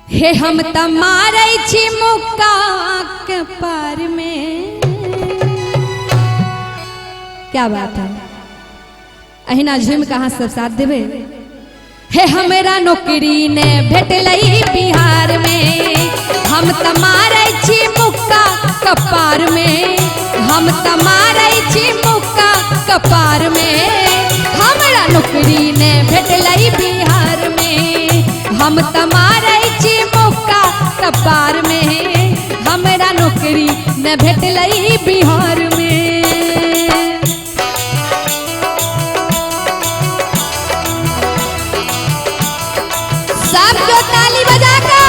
हे हम त मारै छी मुक्का के पार में। क्या बात है, अहिना झुमि के अहाँ सब साथ देबै। हे हमरा नौकरी ने भेटलै बिहार में, हम त मारै छी मुक्का कपार में, हम त मारै छी मुक्का कपार में, हमरा नौकरी ने भेटलै बिहार में, हम त मारै छी मुक्का कपार में, हमरा नौकरी ने भेटलै बिहार में। सब क्यों ताली बजा का।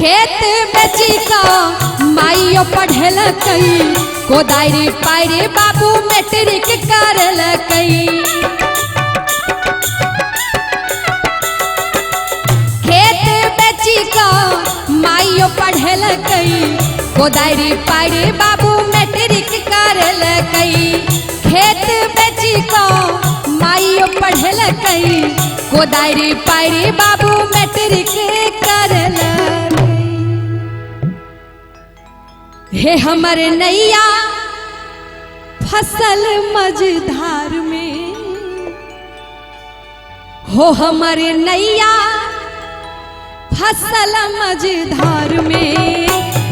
खेत बेची का माइयो पढ़लकै, कोदारि पारि बाबू मैट्रिक करलकै। खेत बेची का माइयो पढ़लकै, कोदारि पारि बाबू मैट्रिक करलकै। खेत बेची का माइयो पढ़लकै, कोदारि पारि बाबू मैट्रिक करलकै। हे हमर नैया फसल मझधार में, हो हमर नैया फसल मझधार में,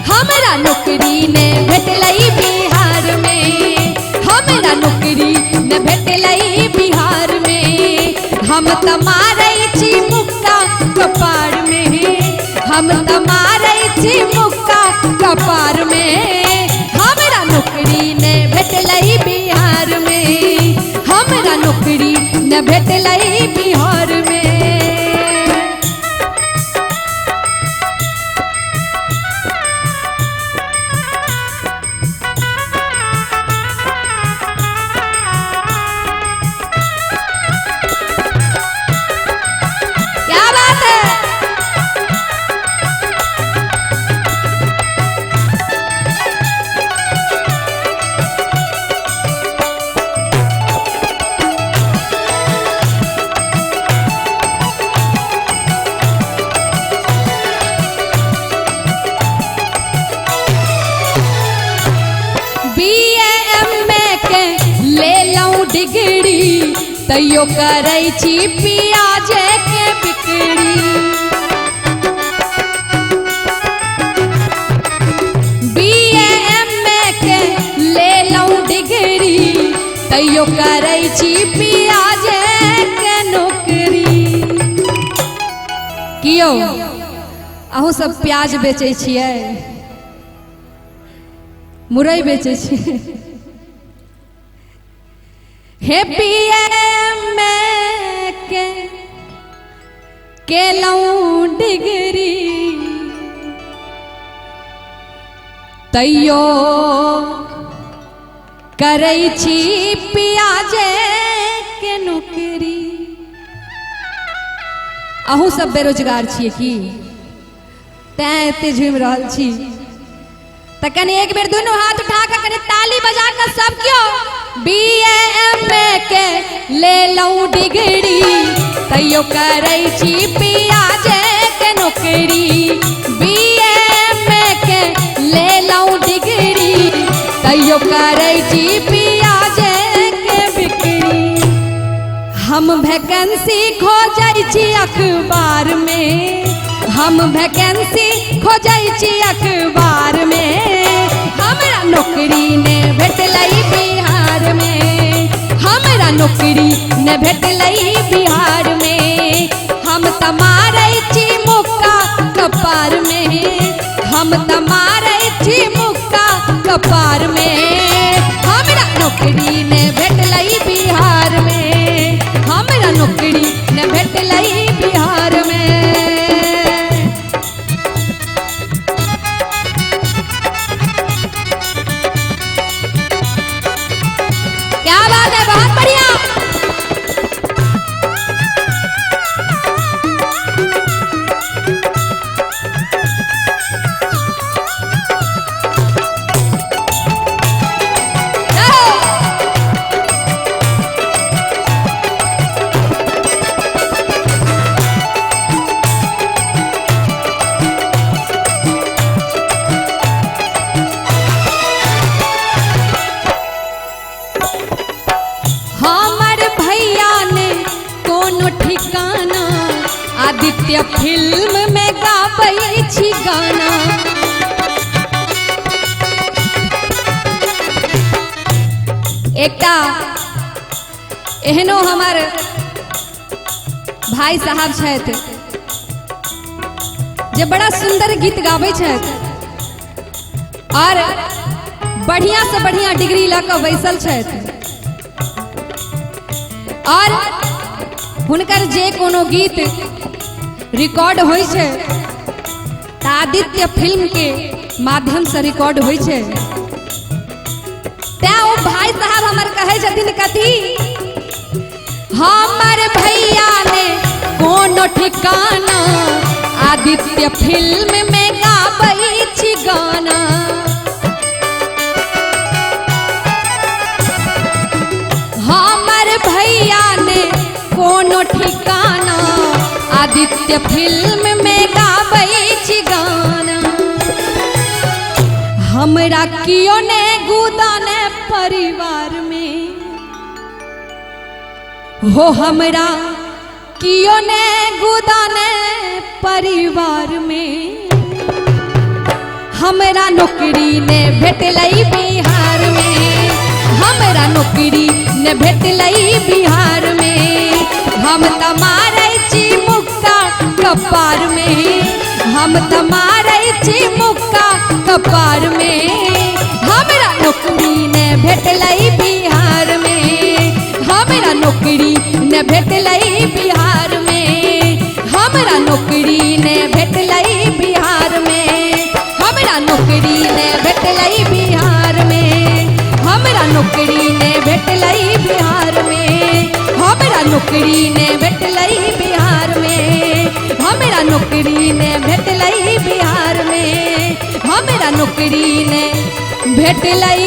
हमरा नौकरी ने भेटलै बिहार में, हमरा नौकरी ने भेटलै बिहार में, हम त मारै छी मुक्का कपार में, हम त मारै छी मुक्का कपार में, हमरा नौकरी ने भेटलै बिहार में, हमरा नौकरी ने भेटलै बिहार में। क्या बात है। डिग्री तैयो करै छी पियाजे के बिक्री, बीए एम ए के लेलहुँ डिग्री तैयो करै छी पियाजे के नौकरी। कियो अहूँ सब प्याज बेचै छियै, मुरई बेचै छियै? हे बीए एम ए के केलहुँ डिग्री तैयो करै छी पियाजे के नौकरी। अहूँ सब बेरोजगार छियै की, तैं एते झुमि रहल छी? तऽ कनि एक बेर दुनू हाथ उठा कऽ कनि ताली बजा कऽ सब क्यों बीए एम ए के लेलहुँ डिग्री तैयो करै छी पियाजे के नौकरी, बीए एम ए के लेलहुँ डिग्री तैयो करै छी पियाजे के बिक्री। हम वैकेंसी खोजै छी अखबार में, हम वैकेंसी खोजै छी अखबार में, हमरा नौकरी ने भेटलै बिहार में, हमरा नौकरी ने भेटलै बिहार में, हम त मारै छी मुक्का कपार में, हम त मारै छी मुक्का कपार में, हमरा नौकरी ने भेटलै बिहार में, हमरा नौकरी ने भेटलै बिहार में। आदित्य फिल्म में गाबै छी गाना। एकटा एहनो हमर भाई साहब छथि जे बड़ा सुंदर गीत गाबै छथि और बढ़िया से बढ़िया डिग्री लऽ कऽ बैसल छथि और हुनकर जे कोनो गीत रिकॉर्ड होइ छै तऽ आदित्य फिल्म के माध्यम से रिकॉर्ड होइ छै। तैं ओ भाई साहब हमर कहै छथिन कथी, हमर भैया ने कोनो ठिकाना, आदित्य फिल्म में गाबै छी गाना। हमर भैया ने कोनो ठिकाना, आदित्य फिल्म में गाबै छी गाना। हमरा कियो ने गुदाने परिवार में, हो हमरा कियो ने गुदाने परिवार में, हमरा नौकरी ने भेटलै बिहार में, हमरा नौकरी ने भेटलै बिहार में। हम त मारै छी मुक्का कपार में, हम त मारै छी मुक्का कपार में, हमरा नौकरी ने भेटलै बिहार में, हमरा नौकरी ने भेटलै बिहार में, हमरा नौकरी ने भेटलै बिहार में, हमरा नौकरी ने भेटलै बिहार में, हमरा नौकरी ने भेटलै बिहार में, हमरा नौकरी ने भेटलै बिहार में, हमरा नौकरी ने भेटलै बिहार में, हमरा नौकरी ने भेटलै